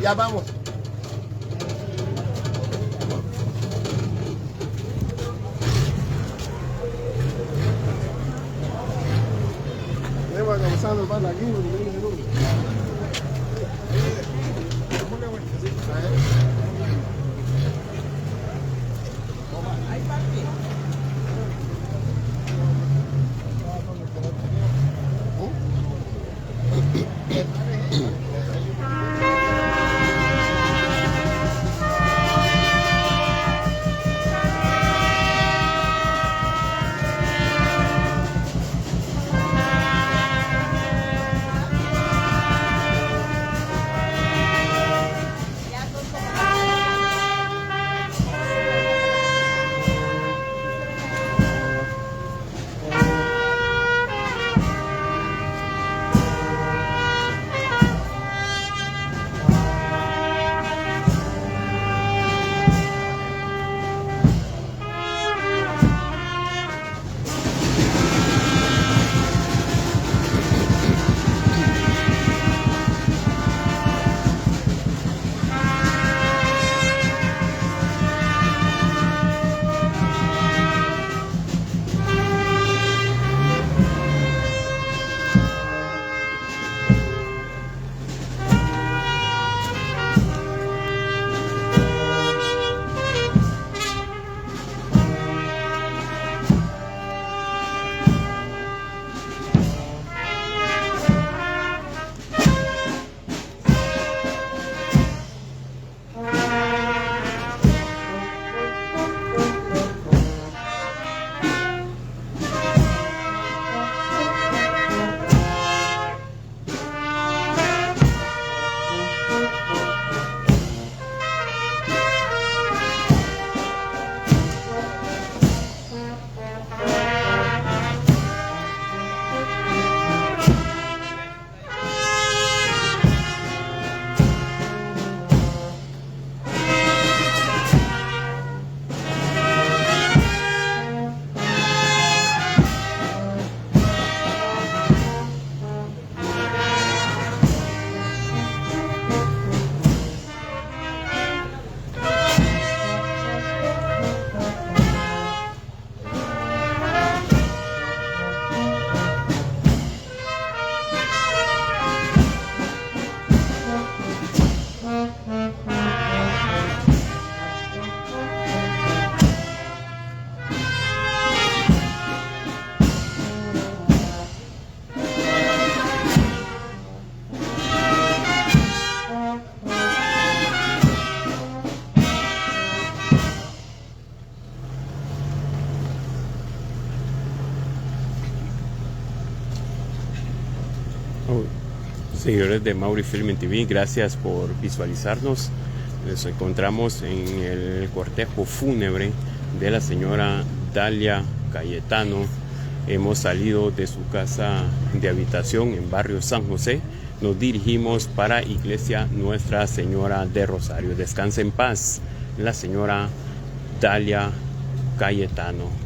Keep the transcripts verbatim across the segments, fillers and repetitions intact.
Ya vamos. Oh, seguidores de Mauri Film T V, gracias por visualizarnos. Nos encontramos en el cortejo fúnebre de la señora Dalia Cayetano. Hemos salido de su casa de habitación en barrio San José. Nos dirigimos para Iglesia Nuestra Señora de Rosario. Descanse en paz la señora Dalia Cayetano.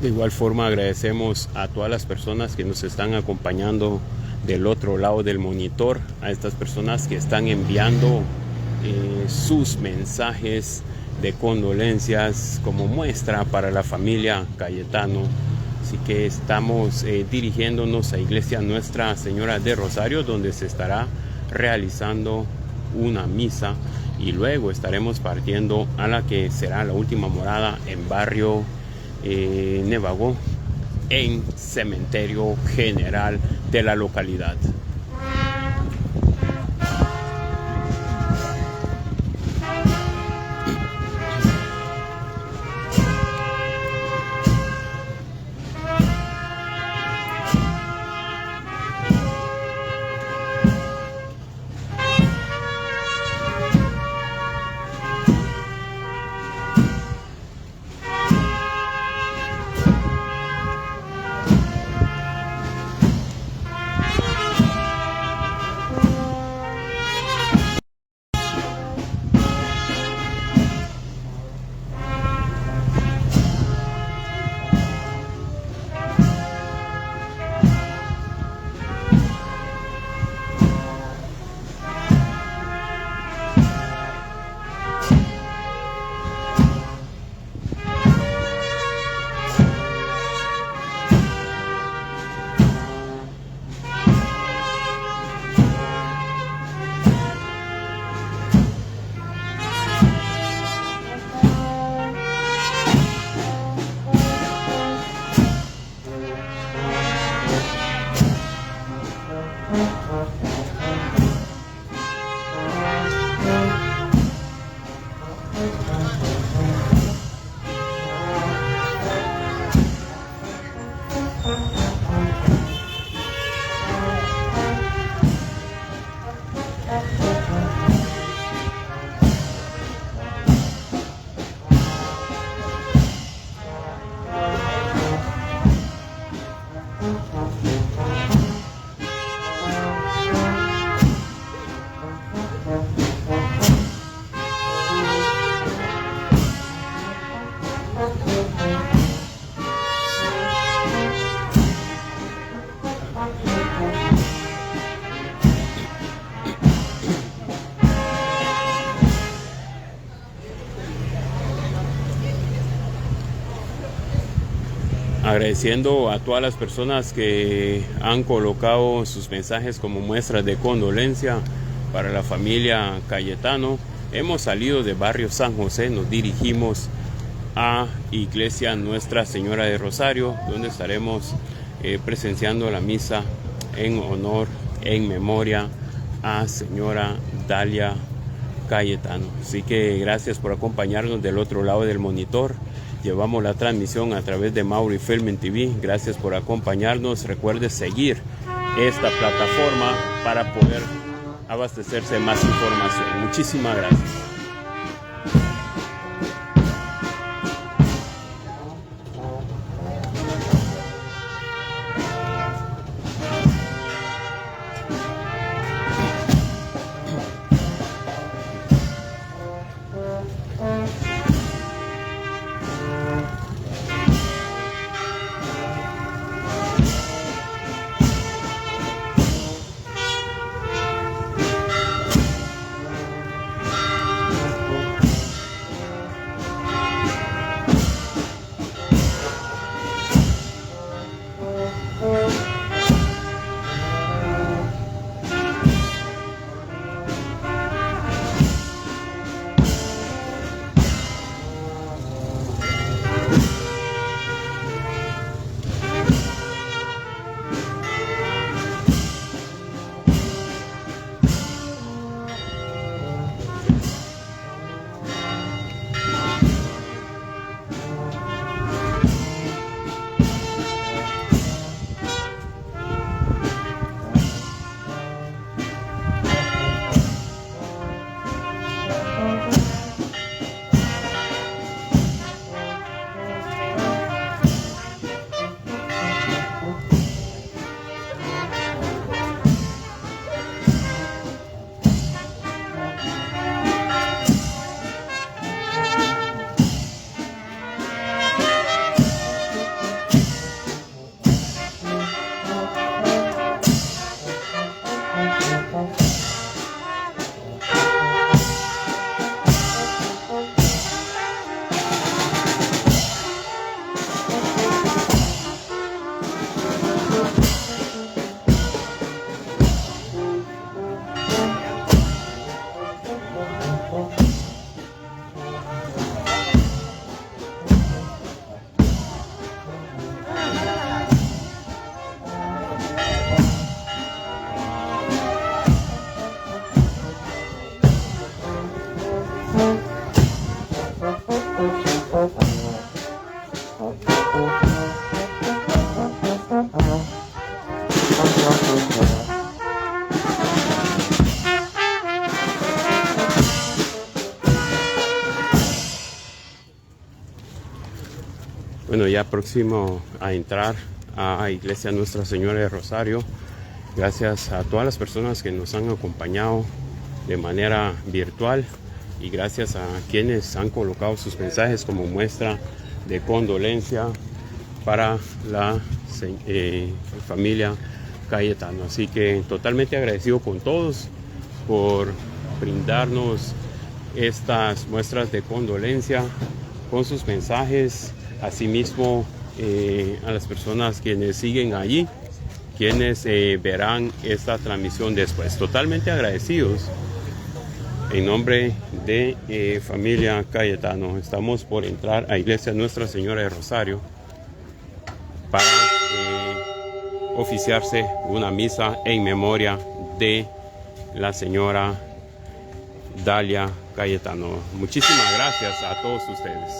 De igual forma, agradecemos a todas las personas que nos están acompañando del otro lado del monitor, a estas personas que están enviando, eh, sus mensajes de condolencias como muestra para la familia Cayetano. Así que estamos, eh, dirigiéndonos a Iglesia Nuestra Señora de Rosario, donde se estará realizando una misa y luego estaremos partiendo a la que será la última morada en barrio, eh, Nevago, en cementerio general de la localidad. Agradeciendo a todas las personas que han colocado sus mensajes como muestra de condolencia para la familia Cayetano. Hemos salido de barrio San José, nos dirigimos a Iglesia Nuestra Señora de Rosario, donde estaremos eh, presenciando la misa en honor, en memoria a señora Dalia Cayetano. Así que gracias por acompañarnos del otro lado del monitor. Llevamos la transmisión a través de Mauri Film T V. Gracias por acompañarnos. Recuerde seguir esta plataforma para poder abastecerse de más información. Muchísimas gracias. Bueno, ya próximo a entrar a Iglesia Nuestra Señora de Rosario. Gracias a todas las personas que nos han acompañado de manera virtual y gracias a quienes han colocado sus mensajes como muestra de condolencia para la se-, eh, familia Cayetano. Así que totalmente agradecido con todos por brindarnos estas muestras de condolencia con sus mensajes. Asimismo, eh, a las personas quienes siguen allí, quienes, eh, verán esta transmisión después. Totalmente agradecidos. En nombre de, eh, familia Cayetano, estamos por entrar a Iglesia Nuestra Señora de Rosario para, eh, oficiarse una misa en memoria de la señora Dalia Cayetano. Muchísimas gracias a todos ustedes.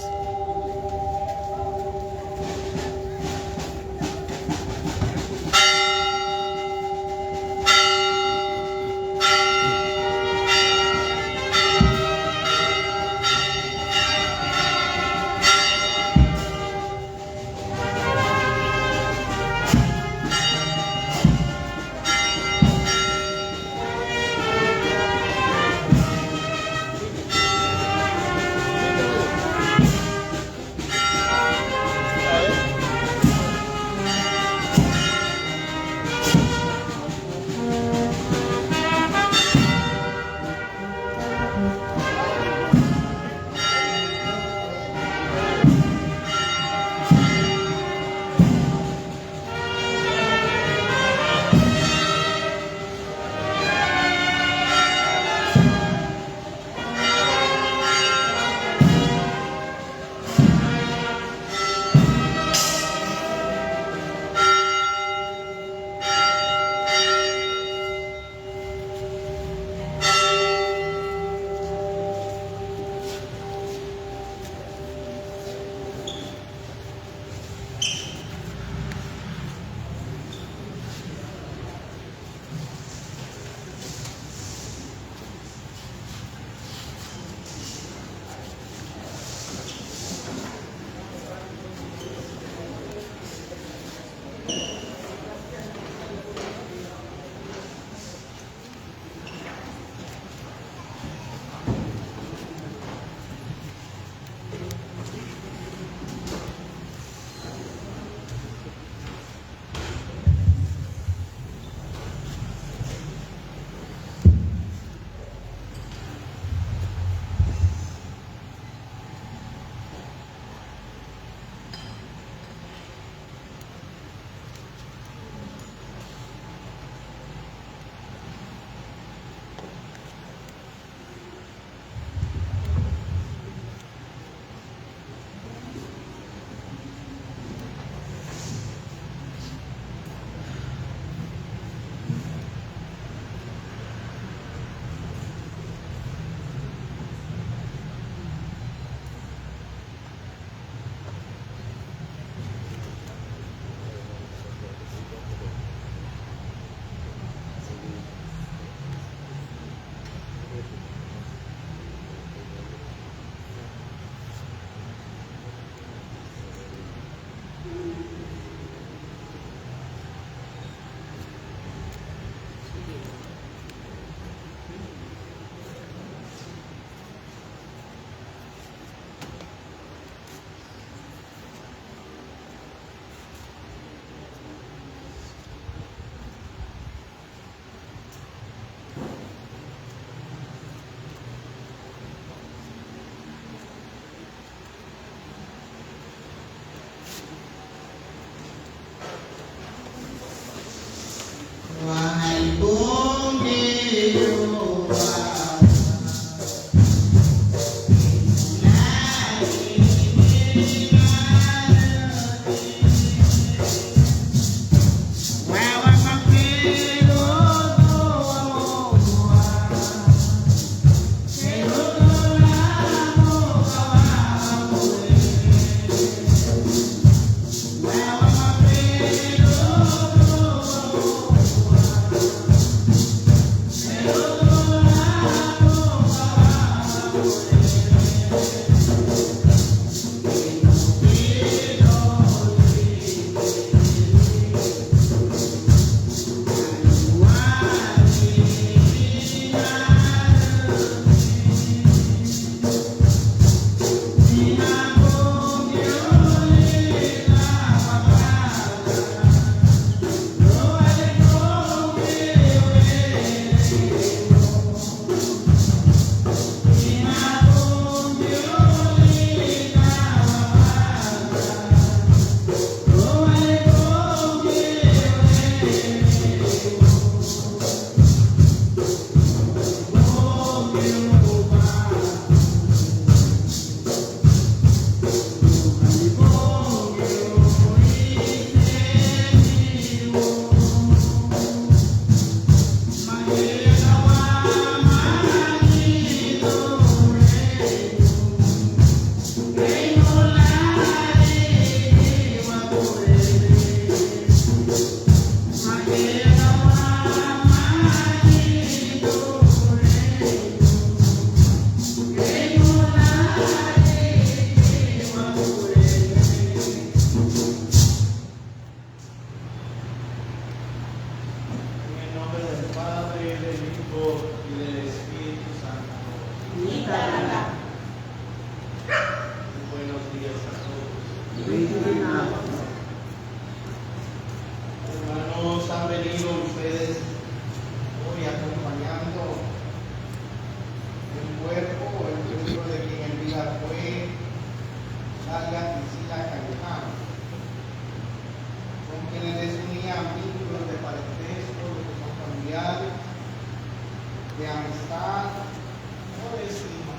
de amistad o de estima,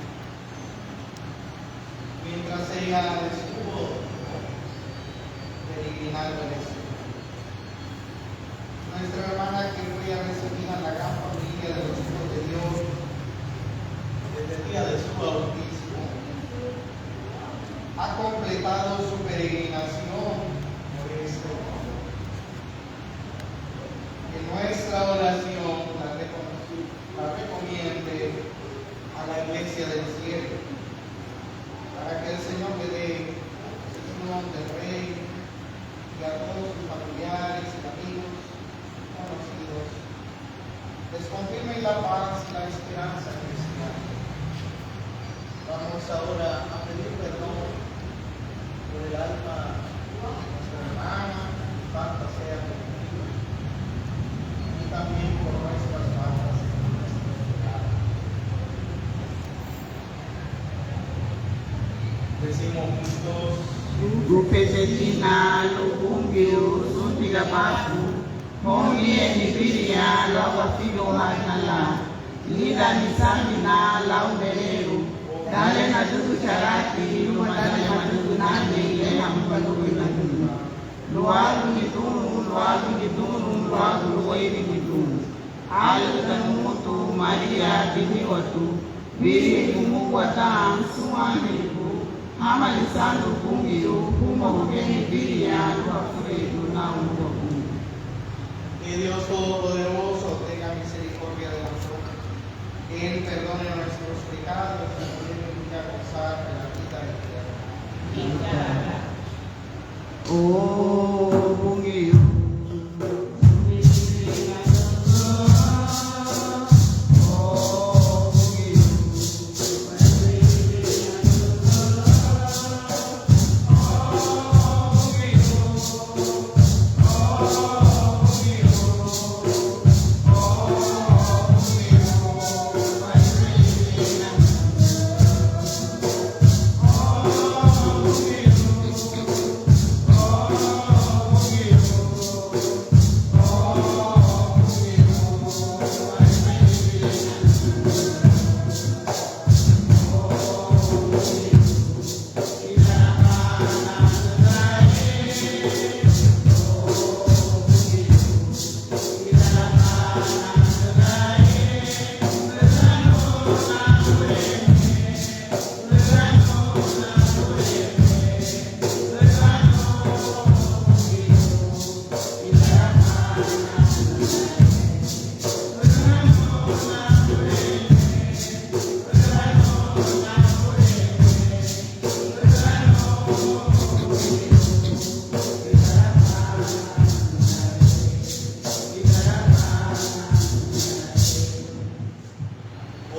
mientras ella estuvo peregrinando en el Señor. Nuestra hermana que fue ya recibida en la gran familia de los hijos de Dios desde el día de su bautismo, ha completado su peregrinación por este mundo. Que nuestra oración la recom-, la recomiende a la iglesia del cielo, para que el Señor le dé la bendición del Rey y a todos sus familiares y amigos conocidos, les confirme la paz y la esperanza cristiana. Vamos ahora a pedir perdón por el alma de nuestra hermana, infanta sea bendecida, y también por nuestras faltas y nuestros pecados. Decimos juntos: Rufetetina lun Bungiu Súntigabafu, houn giñe nibiriña luagu afigounhadina lan, lidan nisaminan lau bererun, dan le nadügücharati luma dan le madügün nani le hamuga lubéi nadügün, luagu nidurun, luagu nidurun, luagu luéiri nidurun. Álügüdagun mutu, María biníwatu, wiri gumugua dan sun ánheligu, hama lisandun Bungiu, húma hugía nibiriña lun hafurendeirun nau lúhabu. Que Dios Todopoderoso tenga misericordia de nosotros, que Él perdone nuestros pecados y nos lleve a gozar de la vida eterna. Amén.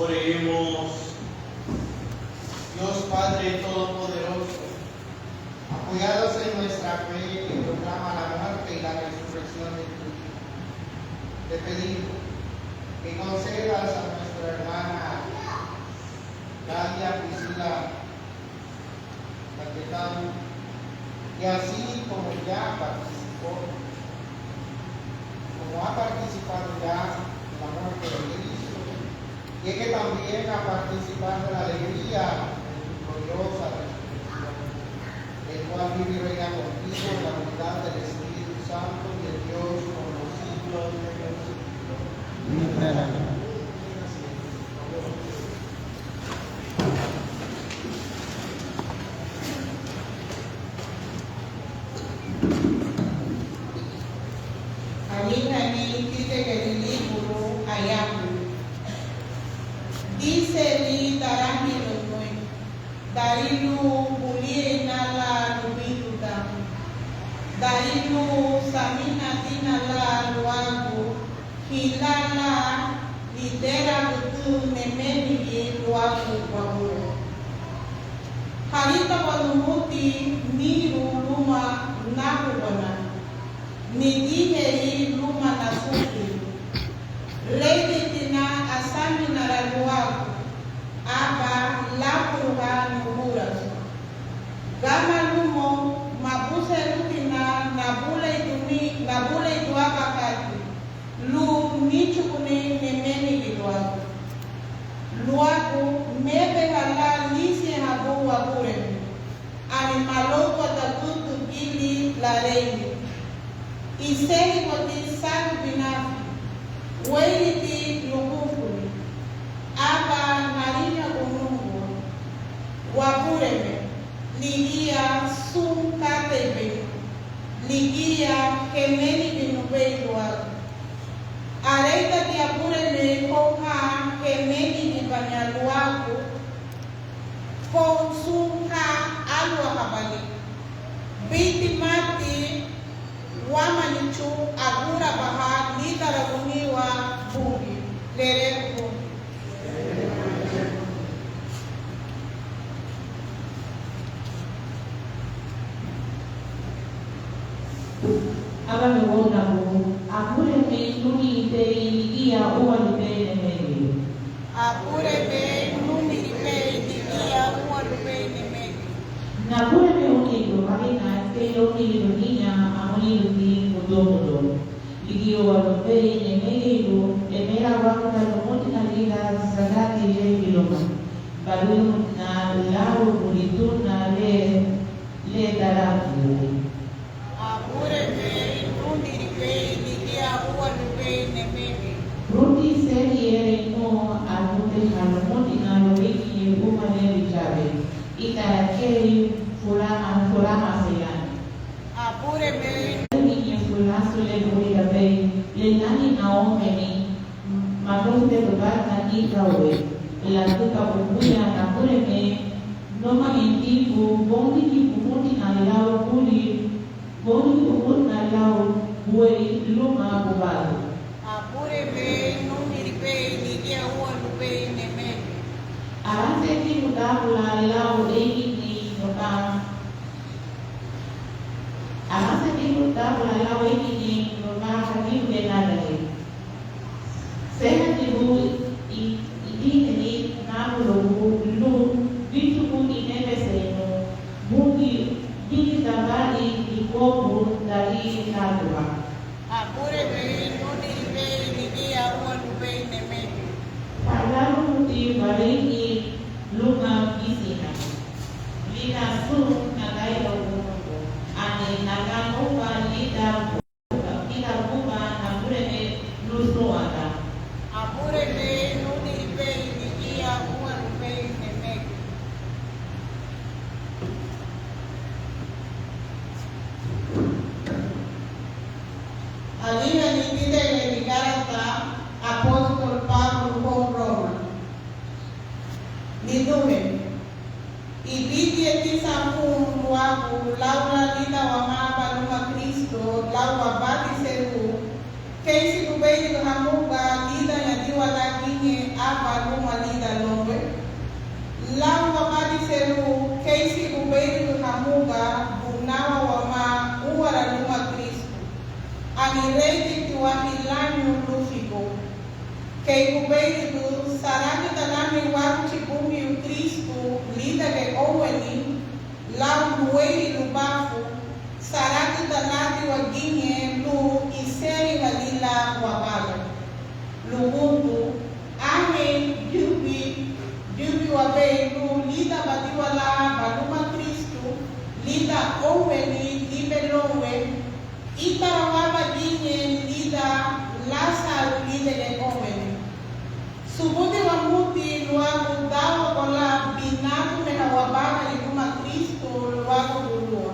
Oremos. Dios Padre Todopoderoso, apoyados en nuestra fe que proclama la muerte y la resurrección de tu Hijo, te pedimos que concedas a nuestra hermana Galia Priscila Caquetano, y así como ya participó, como ha participado ya en la muerte de Cristo, llegue también a participar de la alegría de tu gloriosa resurrección, el cual vive y reina contigo en la unidad del Espíritu Santo y es Dios por los siglos de los siglos. Amén. Aliihani títegeru líburu Ayahü. Díseli darahirun nui, darí lun bulieina lan lubuidun dan, darí lun saminatina lan luagu hilá lan lideragüdün nemenigi luagu waguro. Haritawa lumuti niru luma náhuana, nidiheri luma nasufiri. Réiditina asaminara luagu, aba láburuhan nugurasu. Gama lumoun, mabusenruntina nabuleiduni, nabuleidun aban katei lun níchugun Seremein lubufuni, aba nariñagun nungua: Wabureme, ligía sun katei bei nun, ligía gemenibei nubéi luagu. Areidagua, Abureme, houn ha gemenidibaña luagu, houn sun ha áluahabalin. Buítimati wámanichu agurabaha líderaguniwa Bungiu. Lererun Bungiu. Aba mewonagu: Abureme, númiri bei, ligía úa lubéi nemegei. Abureme, númiri bei, ligía úa lubéi nemegei. Nabureme, únidu Garinaas, kei lóuniliruniña amuriruti mudumudoun, ligía úa lubéi nemegei lun, emeraguagüda lumutina lidan sagati le hiluma, barihina lau burí duna le, le darandi. Abureme, númiri bei, ligía úa lubéi nemegei. Ruti seri erei nun adudeha lumutina luéigiñe üma le lichaabei, ítara kei furama, furama seirani. Abureme, luéigiñe fulasu le buri gabei, le lánina óunweni, manufudedubana ni gawe, ladüga buguya, Nabureme, nómagentibu, bóundigi bumutina lau buri, bóundigi bumutina lau buéi luma bubadu. Abureme, númiri bei, ligía úa lubéi nemegei. Aransetibu dabula lau éigini nuba, aransetibu dabula lau éigini nuba hagíbugiñe nádangiñe. Sehatibu i-, idiheri nábulugu lun bíchugun inebesei nun, Bungiu, bígida bali Hakobu darí látuba. Abureme, númiri bei, ligía úa lubéi nemegei. Fala lumuti bareini luma bisina, lidan sun nagairawun nungua, ani naganbúba lidan, lidan buba Nabureme lun súnwandan. Abureme, númiri bei, ligía úa lubéi nemegei. Aliihani tídangiñe ligarada apóstolu Pábulu houn Roma. Niduheñu, ibidiñeti san hun luagu lau lan lidan wamá aban luma Kristu lau wabadiserun, keisi gubeirügü hamuga lídanñadiwa lan giñe aban luma lidan lounwen? Lau wabadiserun, keisi gubeirügü hamuga bunawa wamá úara luma Kristu, ani rédeitiwa hilañu lun figóu. Kei gubeirügü, saragüda lani Wáguchi Bungiu Kristu lídangiñe óunweni lau luéiri lubafu, saragüda ládiwa giñe lun iserihali lan wabagari. Lugundun, anhein yübi, yübi wabéi lun lídanbadiwa lan baluma Kristu lidan óunweni libe lounwen, ítara waba giñe lidan lásaarun lídangiñe óunweni. Subudi wamuti luagu dánwagua lan binadu meha wabagari luma Kristu luagu gulúa,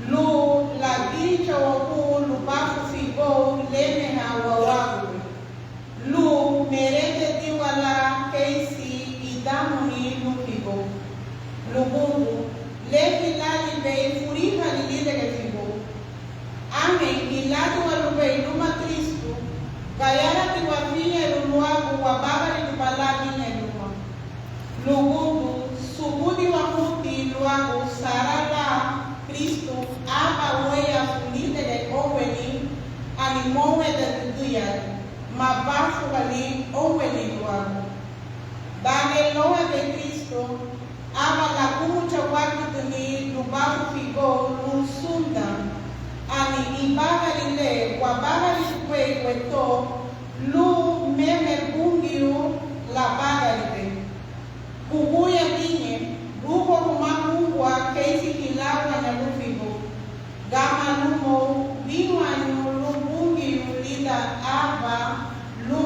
lun lagirichawagun lubafu figóu le meha wawagubei, lun meredediwa lan keisi idamuni lun figóu. Lugundun, le hilalibei furihali lídangiñe figóu. Anhein hiladiwa lubéi luma Kristu, gayaraati wafiñerun luagu wabagariduba lan giñe luma. Lugundun, subudi wamuti luagu sara lan Kristu aban wéiyaasu lídangiñe óunweni, ani móunwedati düyari, mabafuhali óunweni luagu. Dan le lóunwebei Kristu, aba lagumuchaguagüdüni lubafu figóu lun súndan, ani ibagari le wabagaridubei guentó lun meme Bungiu labagaribei. Huguya giñe, rufua humá bungua keisi hilawaña lun figóu, gama lumoun wínwanñu lun Bungiu lidan aban lun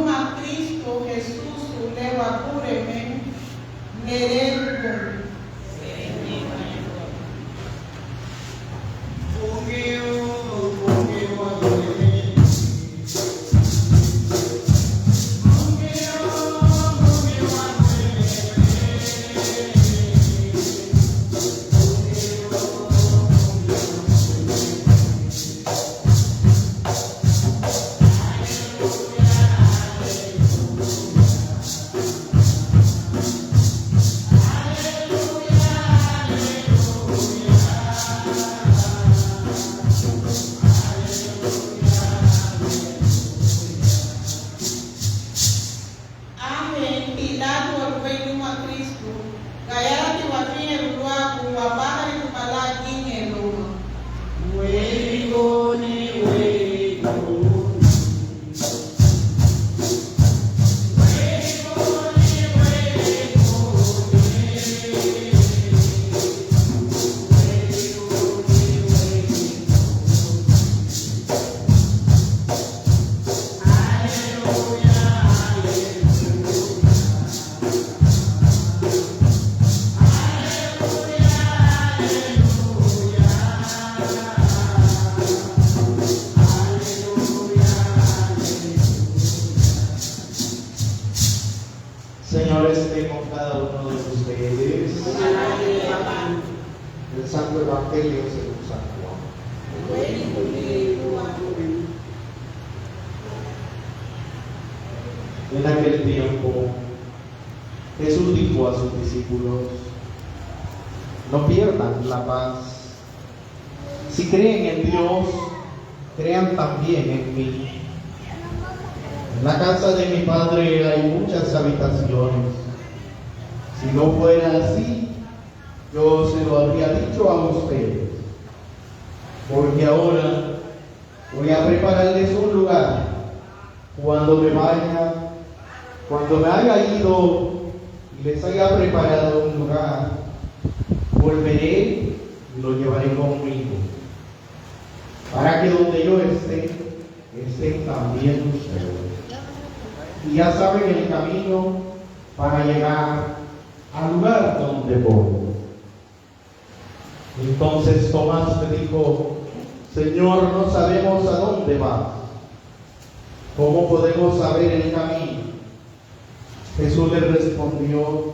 Gayaraati wabei luma Kristu, gayaraati wafiñerun luagu, wabagariduba lan giñe luma. Weligoni, weligoni. Señor esté con cada uno de ustedes. El Santo Evangelio según San Juan. En aquel tiempo, Jesús dijo a sus discípulos: "No pierdan la paz. Si creen en Dios, crean también en mí. En la casa de mi Padre hay muchas habitaciones. Si no fuera así, yo se lo habría dicho a ustedes. Porque ahora voy a prepararles un lugar. Cuando me vaya, cuando me haya ido y les haya preparado un lugar, volveré y lo llevaré conmigo, para que donde yo esté, estén también ustedes. Y ya saben el camino para llegar al lugar donde voy". Entonces Tomás le dijo: "Señor, no sabemos a dónde vas. ¿Cómo podemos saber el camino?". Jesús le respondió: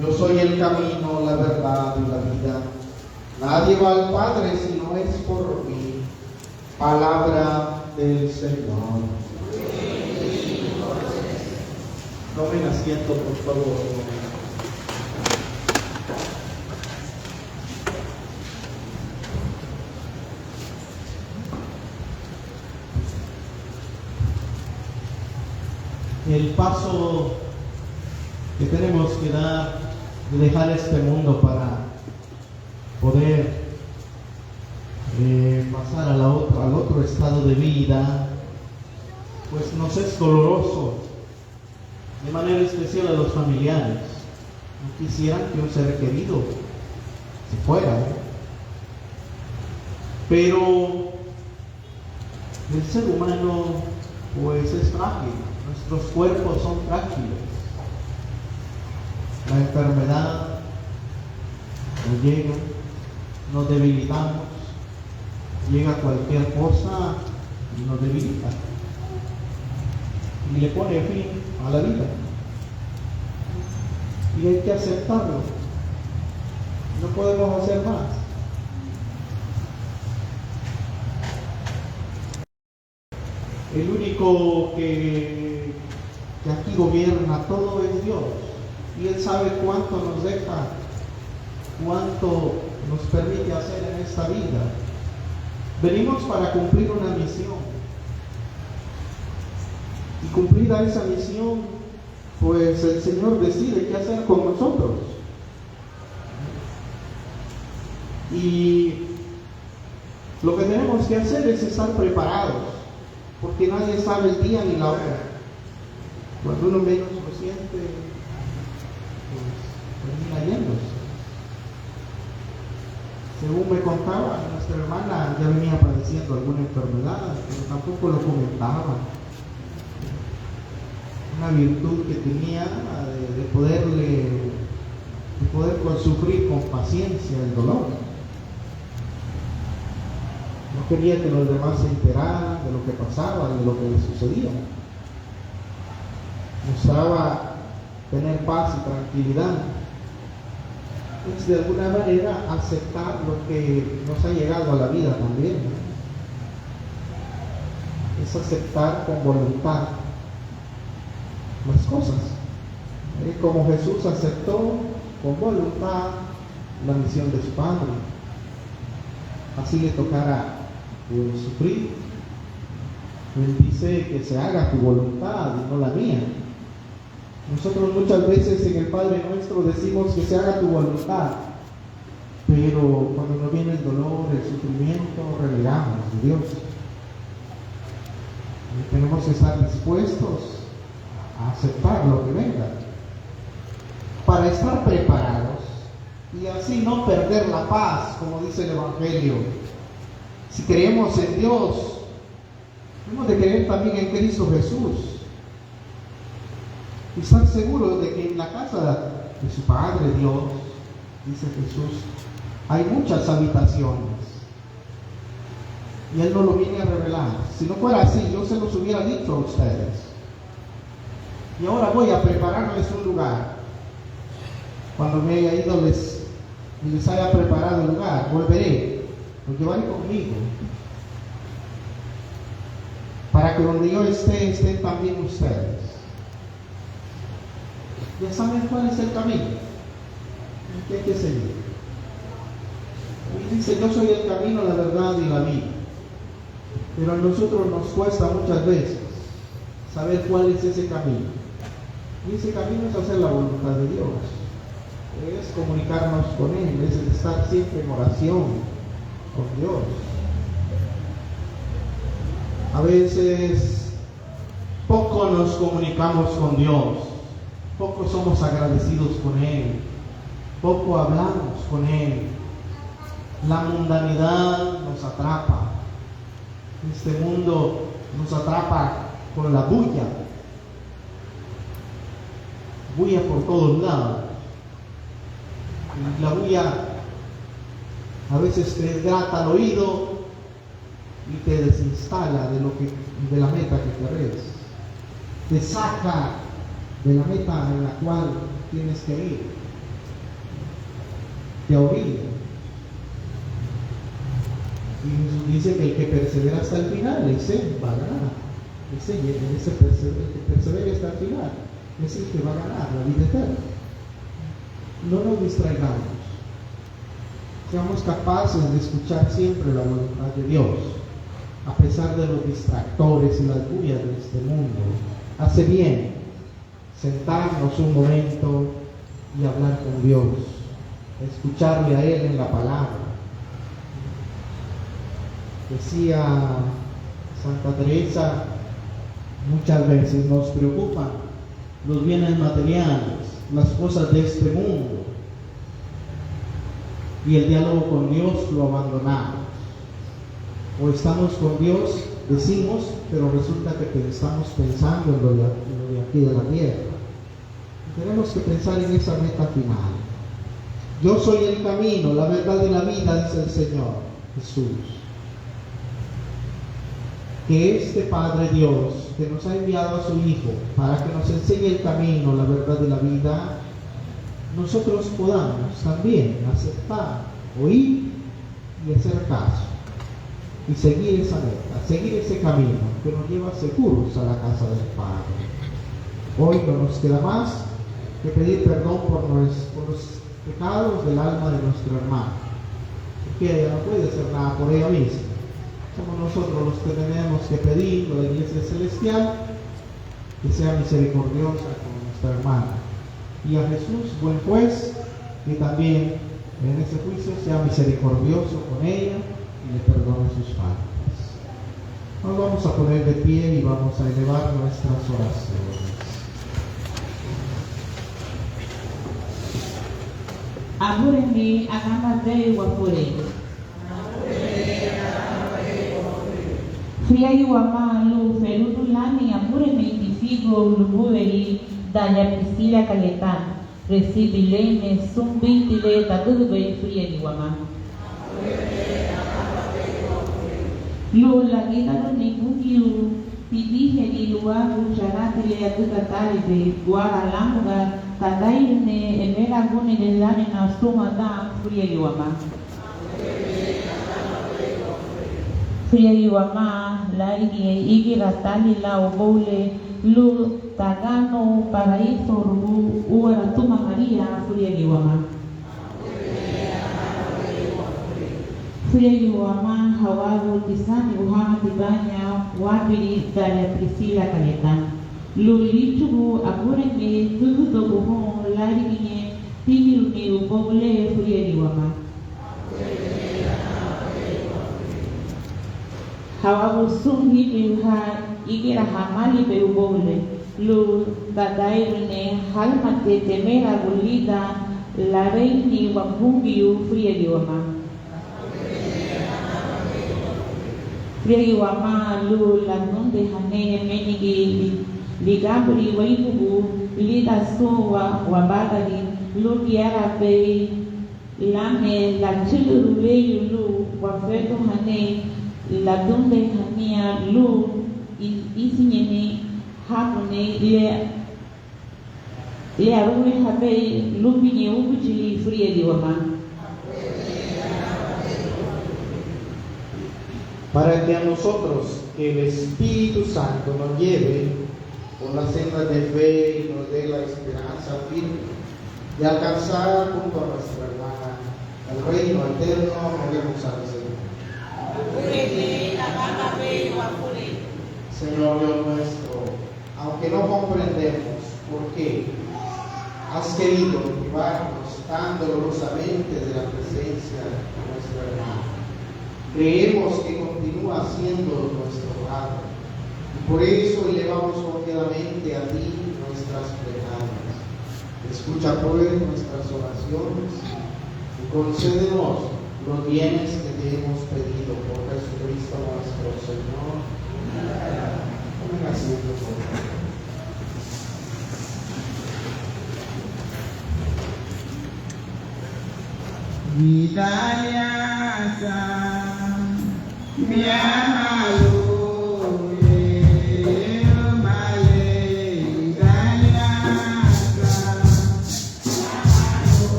"Yo soy el camino, la verdad y la vida. Nadie va al Padre si no es por mí". Palabra del Señor. Tomen asiento, por favor. El paso que tenemos que dar de dejar este mundo para poder, eh, pasar a la otro, al otro estado de vida, pues nos es doloroso, de manera especial a los familiares. No quisieran que un ser querido se fuera, ¿eh? Pero el ser humano, pues, es frágil. Nuestros cuerpos son frágiles. La enfermedad nos llega, nos debilitamos, llega cualquier cosa y nos debilita. Y le pone fin a la vida. Y hay que aceptarlo. No podemos hacer más. El único que, que aquí gobierna todo es Dios. Y Él sabe cuánto nos deja, cuánto nos permite hacer en esta vida. Venimos para cumplir una misión. Y cumplida esa misión, pues el Señor decide qué hacer con nosotros. Y lo que tenemos que hacer es estar preparados, porque nadie sabe el día ni la hora. Cuando uno menos lo siente, pues, termina yéndose. Según me contaba, nuestra hermana ya venía padeciendo alguna enfermedad, pero tampoco lo comentaba. Una virtud que tenía de, de poderle, de poder con, sufrir con paciencia el dolor. No quería que los demás se enteraran de lo que pasaba, de lo que le sucedía. Mostraba tener paz y tranquilidad. Es de alguna manera aceptar lo que nos ha llegado a la vida también, ¿no? Es aceptar con voluntad las cosas. Eh, como Jesús aceptó con voluntad la misión de su Padre, así le tocara, pues, sufrir. Él dice: "Que se haga tu voluntad y no la mía". Nosotros muchas veces en el Padre Nuestro decimos que se haga tu voluntad, pero cuando nos viene el dolor, el sufrimiento, renegamos de Dios. Y tenemos que estar dispuestos a aceptar lo que venga para estar preparados y así no perder la paz, como dice el Evangelio. Si creemos en Dios, hemos de creer también en Cristo Jesús y estar seguros de que en la casa de su Padre Dios, dice Jesús, hay muchas habitaciones. Y Él nos lo viene a revelar. Si no fuera así, yo se los hubiera dicho a ustedes. Y ahora voy a prepararles un lugar. Cuando me haya ido les, y les haya preparado el lugar, volveré, los llevaré conmigo, para que donde yo esté, estén también ustedes. Ya saben cuál es el camino que hay que seguir. Y dice, yo soy el camino, la verdad y la vida. Pero a nosotros nos cuesta muchas veces saber cuál es ese camino. Y ese camino es hacer la voluntad de Dios. Es comunicarnos con Él, es estar siempre en oración con Dios. A veces poco nos comunicamos con Dios, poco somos agradecidos con Él, poco hablamos con Él. La mundanidad nos atrapa. Este mundo nos atrapa con la bulla. Bulla por todos lados. Y la bulla a veces te grata al oído y te desinstala de lo que, de la meta que querés. Te saca de la meta en la cual tienes que ir. Te orilla. Y Jesús dice que el que persevera hasta el final, ese va a ganar. Ese, ese perse-, el que persevere hasta el final, es el que va a ganar la vida eterna. No nos distraigamos. Seamos capaces de escuchar siempre la voluntad de Dios, a pesar de los distractores y las bullas de este mundo. Hace bien sentarnos un momento y hablar con Dios, escucharle a Él en la palabra. Decía Santa Teresa, muchas veces nos preocupan los bienes materiales, las cosas de este mundo, y el diálogo con Dios lo abandonamos. O estamos con Dios, decimos, pero resulta que pe-, estamos pensando en lo de, en lo de aquí de la tierra. Y tenemos que pensar en esa meta final. Yo soy el camino, la verdad y la vida, dice el Señor Jesús. Que este Padre Dios, que nos ha enviado a su Hijo para que nos enseñe el camino, la verdad y la vida, nosotros podamos también aceptar, oír y hacer caso y seguir esa meta, seguir ese camino que nos lleva seguros a la casa del Padre. Hoy no nos queda más que pedir perdón por nues-, por los pecados del alma de nuestro hermano, porque ella no puede hacer nada por ella misma. Somos nosotros los que tenemos que pedir a la Iglesia Celestial que sea misericordiosa con nuestra hermana, y a Jesús, buen juez, que también en ese juicio sea misericordioso con ella y le perdone sus faltas. Nos vamos a poner de pie y vamos a elevar nuestras oraciones. Abureme aganbabei wafurei. Furiayi wamá lun ferudu lani Abureme tifigoun luguweri, daya Priscila Cayetano. Resibi leime sun buiti le tadügübei, furiayi wamá. Lun lagidaruni Bungiu tidiheri luagu charati le adüga taalibei, guara lámuga tadairuni emeraguni le lánina súnwandan, furiayi wamá. Furiayi wamá lárigi ígira taali lan ubóu le lun taganun paraísurugu úara tuma María, furiayi wamá. Furiayi wamá hawagu tisaanigu hama tibaña wábiri, daya Priscila Cayetano. lun líchugun Abureme dǘgüdaguaü houn lárigiñe tígiruni ubóu le furiagei wamá. Hawagu sun híbiri ha ígira hamaalibei ubóu le, lun dadariruni hálmati temeraagu lidan lareini Bungiu furiagei wamá. Furiagei wamá lun ladundeihani emenigi li-, ligaburi wéibugun lidan sun wa-, wabagari, lun gayarabei lanme lachülürün weyu lun wafedunhani, ladundeihaniña lun i-, ínsiñeni habuni le le arúeihabei lúbiñe Úguchili furiagei wamá. Para que a nosotros, que el Espíritu Santo nos lleve por la senda de fe y nos dé la esperanza firme de alcanzar junto a nuestra hermana el reino eterno, roguemos al Señor. Señor Dios nuestro, aunque no comprendemos por qué has querido privarnos tan dolorosamente de la presencia de nuestro hermano, creemos que continúa siendo nuestro Padre, y por eso elevamos confiadamente a ti nuestras plegarias. Escucha, pues, nuestras oraciones y concédenos los bienes que te hemos pedido por Jesucristo nuestro Señor. Tomen asiento, por favor.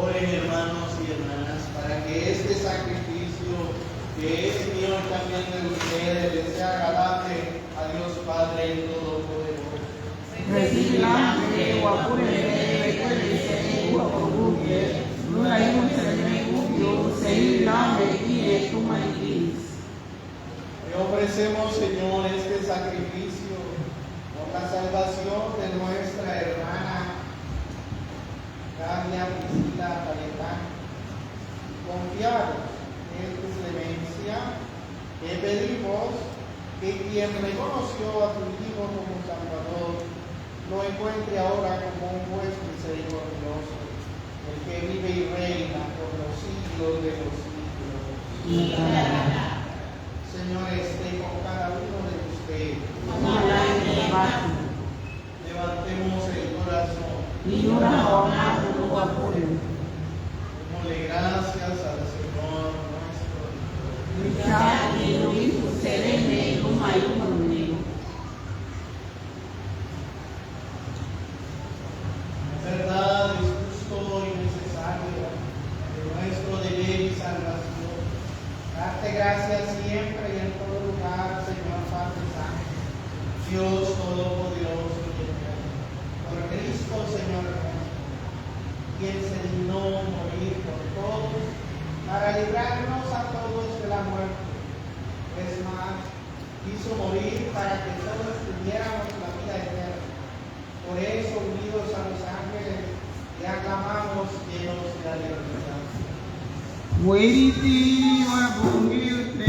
Oren, hermanos y hermanas, para que este sacrificio que es mío y también de ustedes les sea agradable a Dios Padre Todopoderoso. Resibi lanme Wabureme, wéibuga seingua wagugiñe, lun layusereme Bungiu, seiri lanme giñe túmagiñe. Te ofrecemos, Señor, este sacrificio por la salvación de nuestra hermana Galia Priscila Paletán. Confiados en tu clemencia, te pedimos que quien reconoció a tu Hijo como Salvador lo encuentre ahora como un juez misericordioso, el que vive y reina por los siglos de los siglos. Señor esté con cada uno de ustedes. Levantemos el corazón. Démosle gracias al Señor nuestro Dios. Es verdad, es justo y necesario, es nuestro deber y salvación darte gracias siempre y en todo lugar, Señor Padre Santo, Dios Todopoderoso y Eterno, por Cristo, Señor nuestro, quien se dignó morir por todos para librarnos a todos de la muerte. Es más, quiso morir para que todos tuviéramos la vida eterna. Por eso, unidos a los ángeles, le aclamamos llenos de alegría. Wéiriti Wabungiute.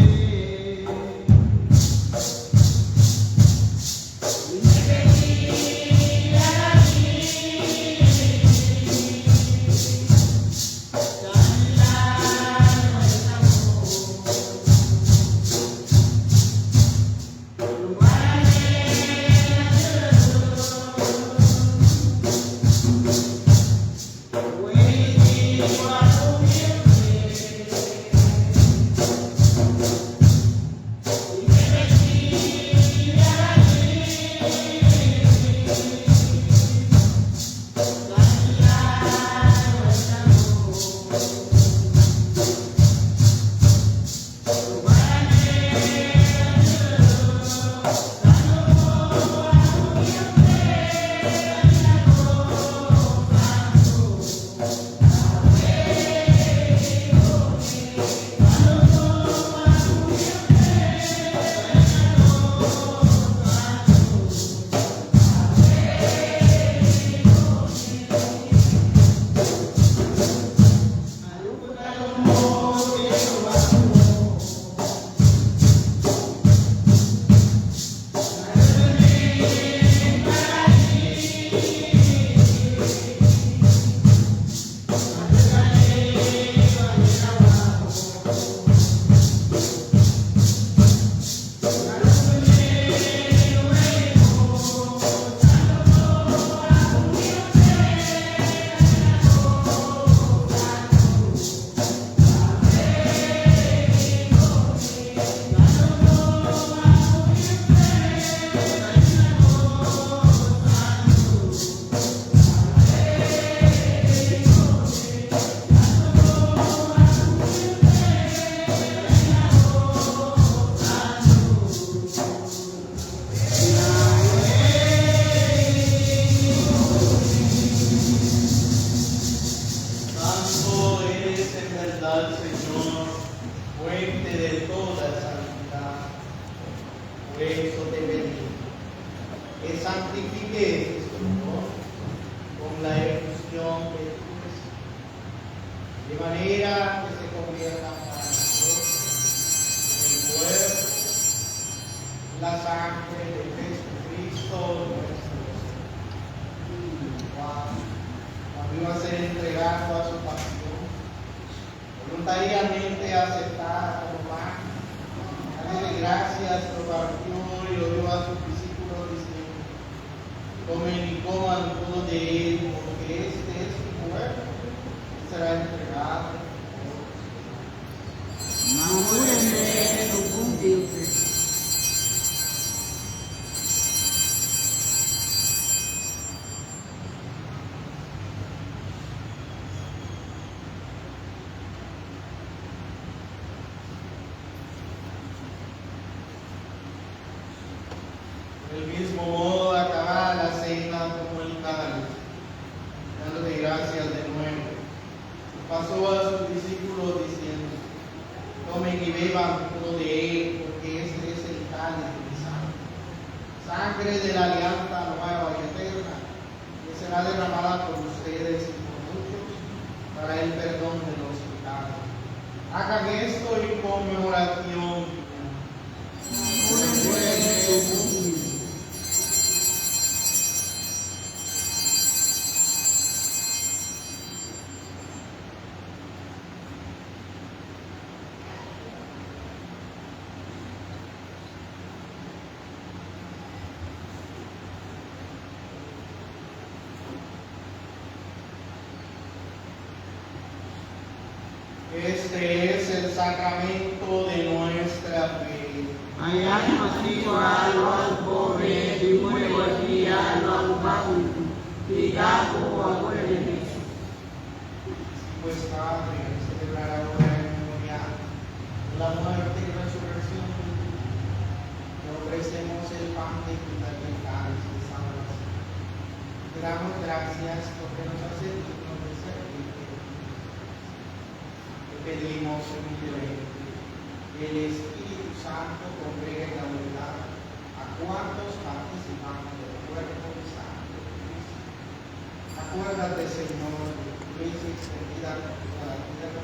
Santo eres en verdad, Señor, fuente de toda santidad. Por eso te pedimos que santifiques estos dones con la efusión de tu Espíritu, de manera que se conviertan para nosotros en el cuerpo y la sangre de Jesucristo nuestro Señor. Juan, cuando iba a ser entregado a su pasión, voluntariamente aceptaba como pan, dándole gracias, lo partió y lo dio a sus discípulos diciendo: Tomen y coman todos de él, porque este es mi cuerpo, que será entregado por ustedes. Magúreme lubungiute. Del mismo modo, acabada la cena, tomó el cáliz, dándote gracias de nuevo, pasó a sus discípulos diciendo: Tomen y beban todos de él, porque este es el cáliz de mi sangre, sangre de la alianza nueva y eterna, que será derramada por ustedes y por muchos para el perdón de los pecados. Hagan esto en conmemoración mía. Este es el sacramento de nuestra fe. Ayanuhatiwa luagu bóunwen, dimurei wagía luagu bábunbun, figóu aguramemeha. Pues, Padre, al celebrar ahora en memoria de la muerte y resurrección de tu Hijo, te ofrecemos el pan de vida y el cáliz de salvación. Te damos gracias porque nos haces dignos de servirte. Te pedimos humildemente que el Espíritu Santo congregue en la unidad a cuantos participan del cuerpo y sangre de Cristo. Acuérdate, Señor, de tu iglesia extendida por toda la tierra,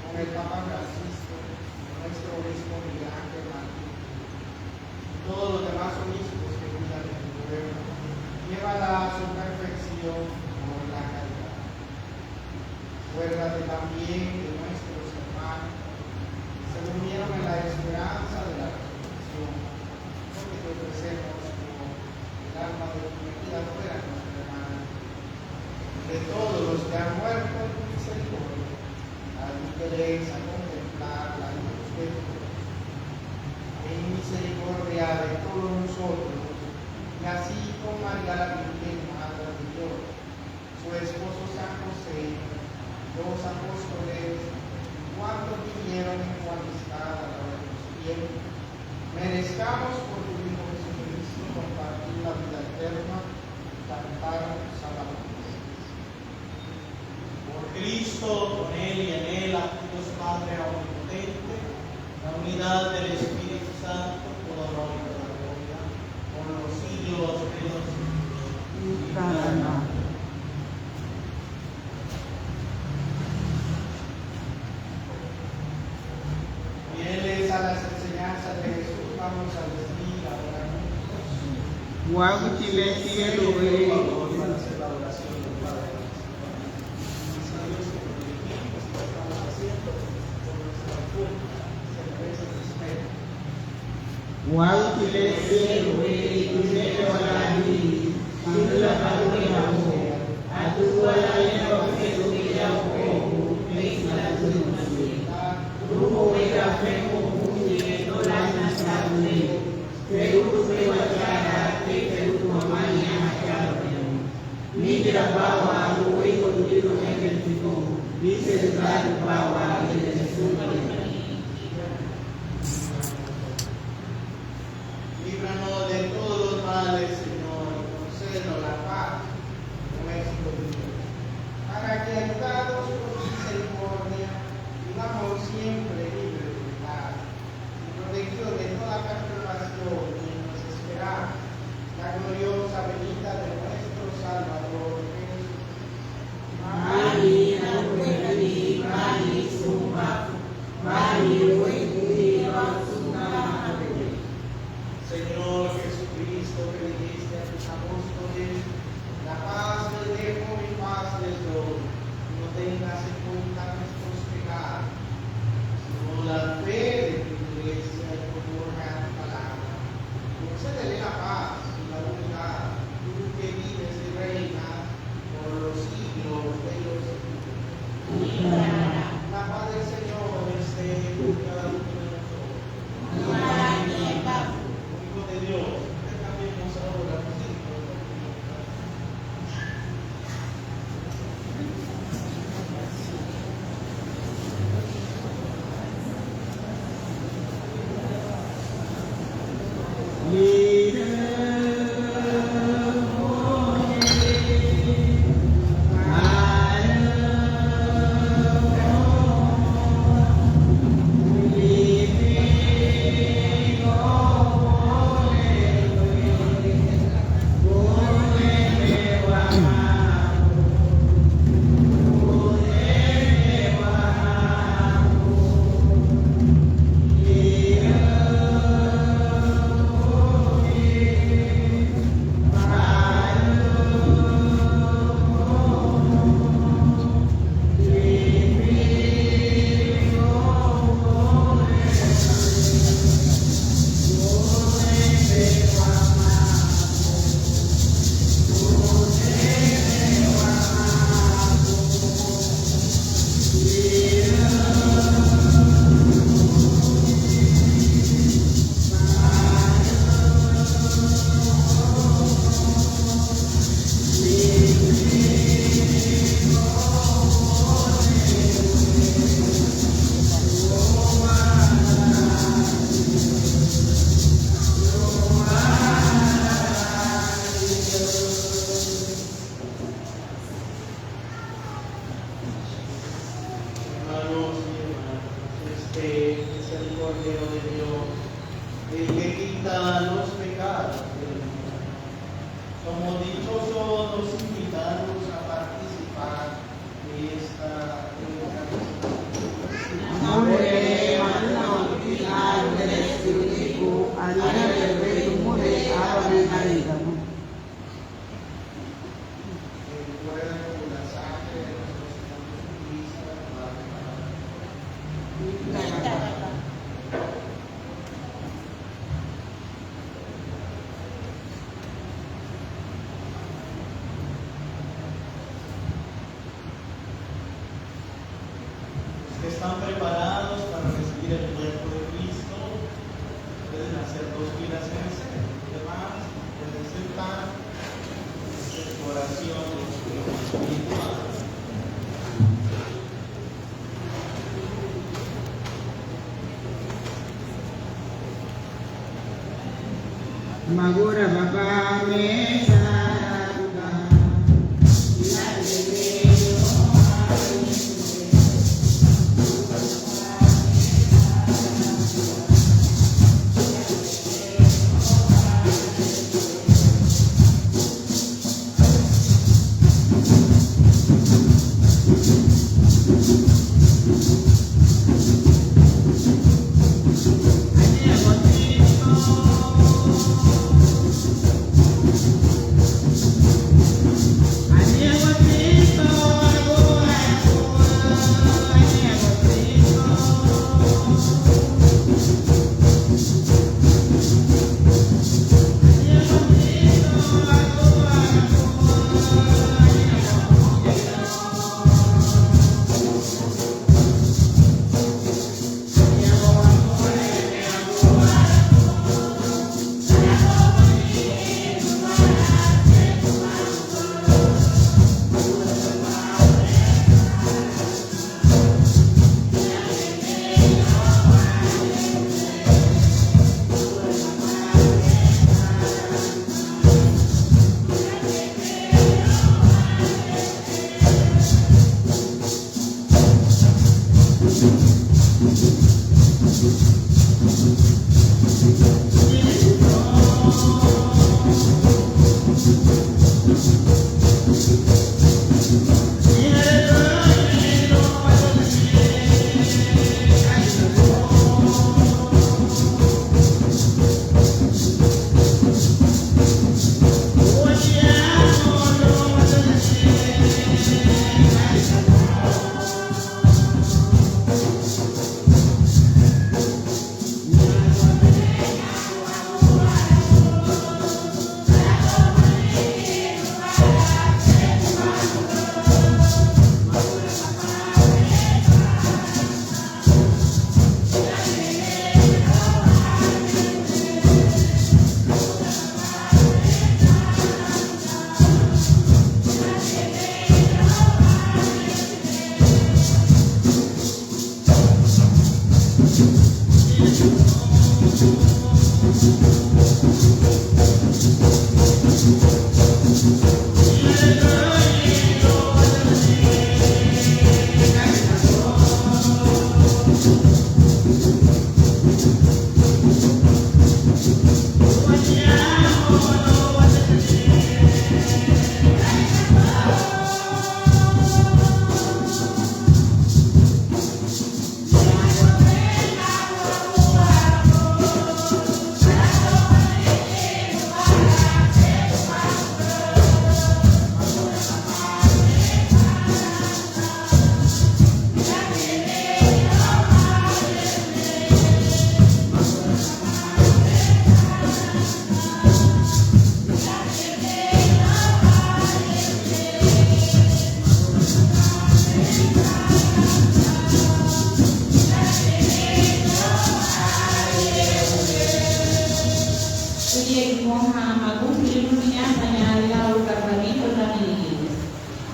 con el Papa Francisco, con nuestro obispo Miguel Ángel Martín, y todos los demás obispos que cuidan de tu pueblo, llévala a su perfección por la caridad. Acuérdate también de nuestros hermanos que se durmieron en la esperanza de la resurrección, porque te ofrecemos como el alma de tu querida nuera, nuestra hermana, y de todos los que han muerto en tu misericordia, admíteles a contemplar la luz de tu rostro. Ten misericordia de todos nosotros, y así con María la Virgen, Madre de Dios, su esposo San José, los apóstoles, cuantos vivieron en tu amistad a través de los tiempos, merezcamos por tu Hijo Jesucristo compartir la vida eterna y cantar tus alabanzas. Por Cristo, con Él y en Él, a ti Dios Padre omnipotente, la unidad del Espíritu Santo, todo honor y toda gloria, por los siglos de los siglos. Amén. Fieles a las enseñanzas de Jesús, vamos a decir ahora juntos. Wáguchi le siélubei, para hacer la oración del Padre Nuestro. Wáguchi le siélubei, dimurei wagía, dimurei wagía, Líbranos de todos los males, Señor, y concédenos la paz en nuestro día, para que, ayudados por tu misericordia, vivamos siempre libres de pecado de Dios, el que quita los pecados del mundo. Como dichosos los invitados a participar de esta Eucaristía. Los que están preparados para recibir el cuerpo de Cristo pueden hacer dos filas en el centro. Los demás pueden sentar, hacer su oración de espiritual. Magura baba me.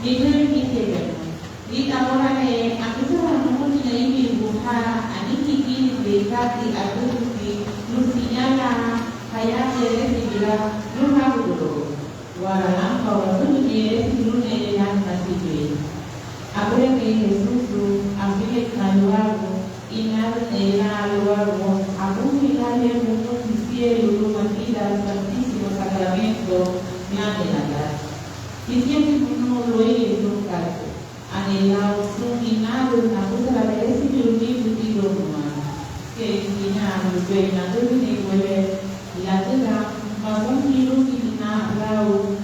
Niduheñu, hínsiñe weyu, lidan óra le agüta lan numutiña íbirigu ha anigi gíribei katei adügüti lun siñá lan hayabin eresibira lun hágubudagun, wara lámuga wadügüni eresibi lun Nerei lani Nasibei. Abureme Hesusu, afiñetina luagu, ina Anhein lan luagu abufuriragua Bungiu sielu luma tidan Santísimo Sacramento, ñeinhin lan, hínsiñetibu nun luéigiñe nun katei, anhein lau sun inarüni nagusaragu resibi lun níbiri tidoun nua, kei hiñaru lubéi nadügünigua le, ladügan magundiruni lan lau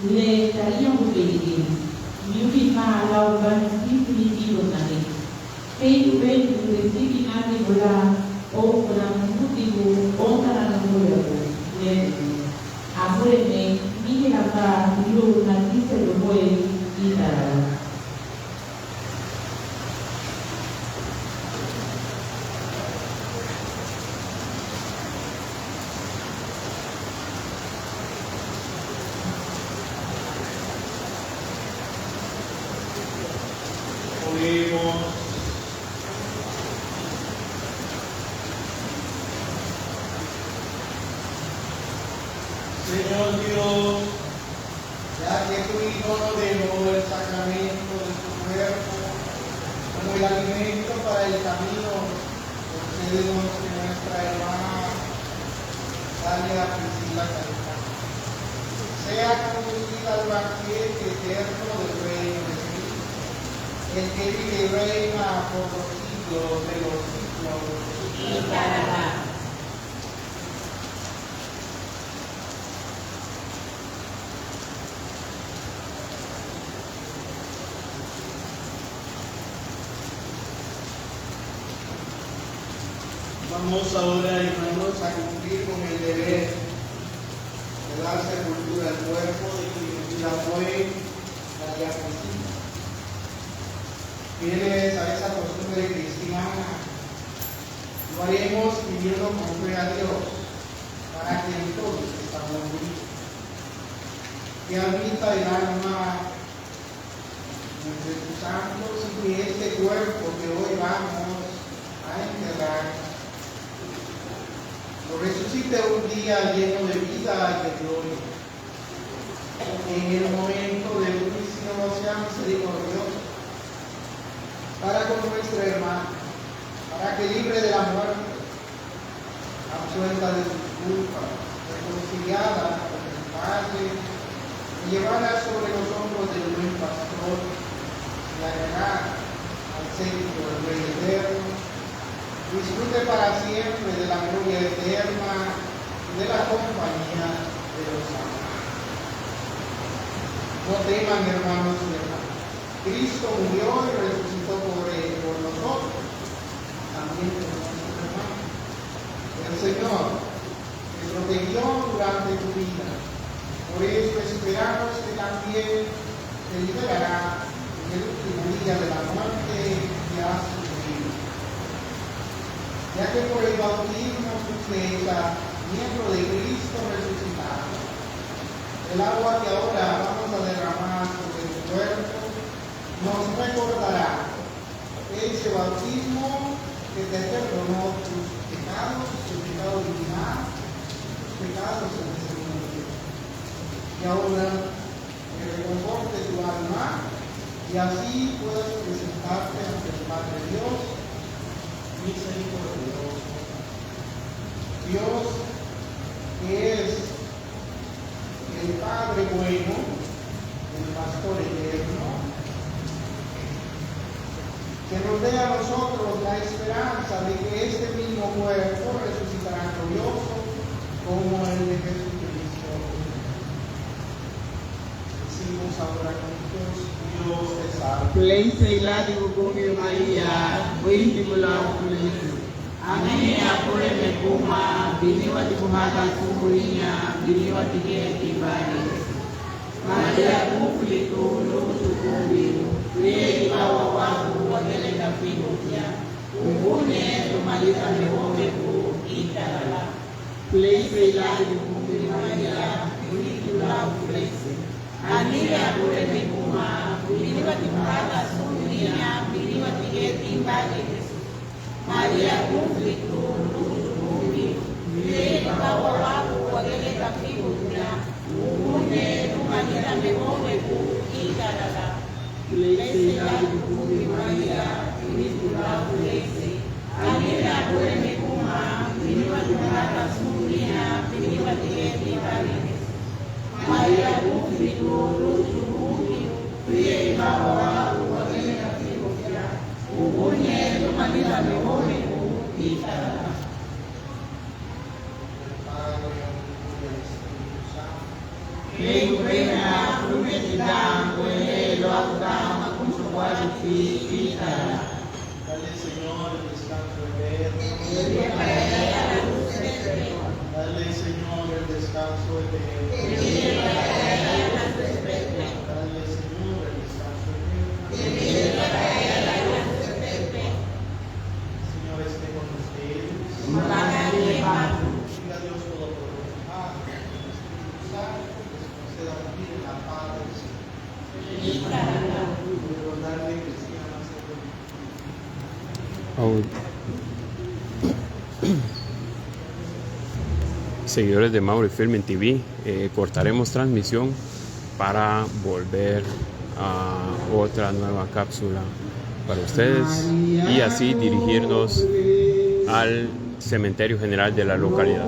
le tariñagubei ligilisi, ñǘbinba lau bani sífiri tidoun nagei. Kei lubéi resibi nánibu lan, óunaha numudibu, óunaha numudibu, le Abureme, mígiraba lun nadíseruguei ítarala. Oremos. Señor Dios, ya que tu Hijo nos dejó el sacramento de su cuerpo como el alimento para el camino, concédenos que nuestra hermana Dalia Priscila Calcán sea conducida al banquete eterno del reino de Cristo, el que vive y reina por los siglos de los siglos. Vamos ahora, hermanos, a cumplir con el deber de dar sepultura al cuerpo de quien nos fue la diácono. Fieles a esa costumbre cristiana, lo haremos pidiendo con fe a Dios para que entonces estamos vivos. Que admita el alma entre sus santos y que este cuerpo que hoy vamos a enterrar lo resucite un día lleno de vida y de gloria. En el momento del juicio sea misericordioso para con nuestra hermana, para que libre de la muerte, absuelta de sus culpas, reconciliada con el Padre, y llevada sobre los hombros del buen pastor, y agregada al séquito del Rey eterno, disfrute para siempre de la gloria eterna y de la compañía de los santos. No teman, hermanos y hermanas. Cristo murió y resucitó por, por nosotros. También por nuestro hermano. El Señor te protegió durante tu vida. Por eso esperamos que también te liberará en el último día de la muerte que has sufrido. Ya que por el bautismo fuiste hecha miembro de Cristo resucitado, el agua que ahora vamos a derramar sobre tu cuerpo nos recordará ese bautismo que te perdonó tus pecados, tu pecado original, tus pecados en ese mundo. Y ahora que reconforte tu alma y así puedas presentarte ante el Padre Dios misericordioso. Dios, que es el Padre bueno, el pastor eterno, que nos dé a nosotros la esperanza de que este mismo cuerpo resucitará glorioso como el de Jesucristo. Decimos ahora juntos: Dios te salve. Feleisei ládibu Bungiu María, buiti bula feleisei. Anihein Abureme buma, biníwatibu hadan sun buriña, biníwati giñeti bagi. María, gúfulitu lúguchu Bungiu, wéiba wawagu wagía le gafigoun tia, ubune luma lidan mewóunwegun ítara lan. Feleisei ládibu Bungiu María, buiti bula feleisei. Anihein Abureme buma, biníwatibu hadan sun buriña, biníwati giñeti bagi. María, gúfulitu lúguchu Bungiu, wéiba wawagu wagía le gafigoun tia, ubune luma lidan mewóunwegun ítara lan. Feleisei ládibu Bungiu María, buiti bula feleisei. Ani Dale, Señor, el descanso eterno. Dale, Señor, el descanso eterno. Dale, Señor, el descanso eterno. Señor esté con ustedes. Bendiga Dios Todopoderoso, Padre, Hijo y Espíritu Santo, les conceda vivir en la paz del Señor. Recordarle que sigan haciendo Au- Seguidores de Mauri Filming T V, eh, cortaremos transmisión para volver a otra nueva cápsula para ustedes y así dirigirnos al cementerio general de la localidad.